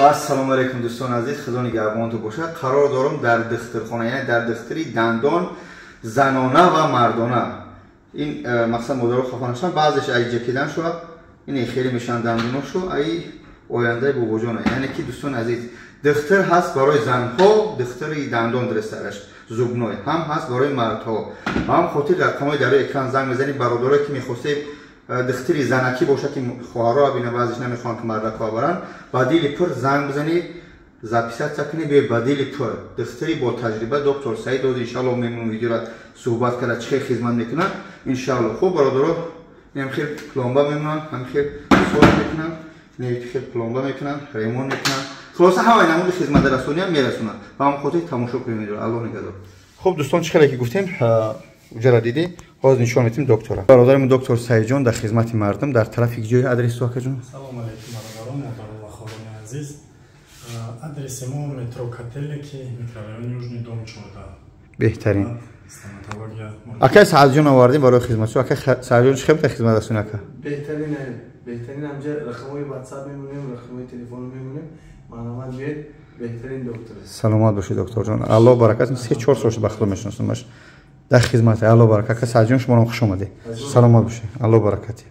Ассалому алайкум, дӯстони азиз, худо нигаҳбонтон бошад. Қарор дорам дар духтурхона, яъне дар духтури дандон занона ва мардона. Ин мақсад модаро хафа нашаванд, баъзеш ай ҷакидан шуад, ин хеле мешаванд дандоношу ай ояндаи бобоҷона. Яъне ки, дӯстони азиз, духтур ҳаст барои занҳо, духтури дандон дрестараш зубной ҳам ҳаст барои мардҳо. Ба ҳам хотир рақамҳои дар рӯи экран занг мезанед, бародарое ки мехостед духтури занакӣ бошад, ки хоҳаро бина, баъзеш намехоҳанд, ки мардакҳо баранд, ба дили пур занг бизанед, записаться кунед, биёед ба дили пур. Духтури бо таҷриба доктор Саид оз иншаалло мемон видеора суҳбат карда, чӣ хел хизмат мекунад иншаалло. Хуб, бародаро, инам хел пломба мемонанд, ҳам хел соз мекунанд, хел пломба мекунанд, ремонт мекунанд, хулоса ҳамаи намуди хизматрасониам мерасонанд. Ба ҳам хотир тамошо кунед видеоро. Аллоҳ нигаҳдор. Хуб, дӯстон, чӣ хеле ки гуфтем, уҷара дидӣ, ҳозир нишон медиҳем доктора. Бародари доктор Саидҷон дар хизмати мардум. Дар тарафи ҷои адресу, акаҷон? Салом алейкум, бародарон, модарон ва хоҳарони азиз. Адреси мо метро Котельники, микрорайон Южный, дом 14. Беҳтарин. Стоматология. Акай Саадҷон овардем барои хизматшо. Акай Саадҷон, чӣ хел хизмат расонӣ, ака? Беҳтарин, беҳтарин. Ҳамҷа рақамҳои ватсап мемонем, рақамҳои телефон мемонем, марҳамат, биёед, беҳтарин доктор. Саломат бошед, докторҷон, Аллоҳ баракат. 3-4 сол шуд, ба худо мешиносамаш, дар хизмат. Аллоҳ баракат. Ака Саадҷон, шуморо хуш омадед, саломат бошед, Аллоҳ баракати.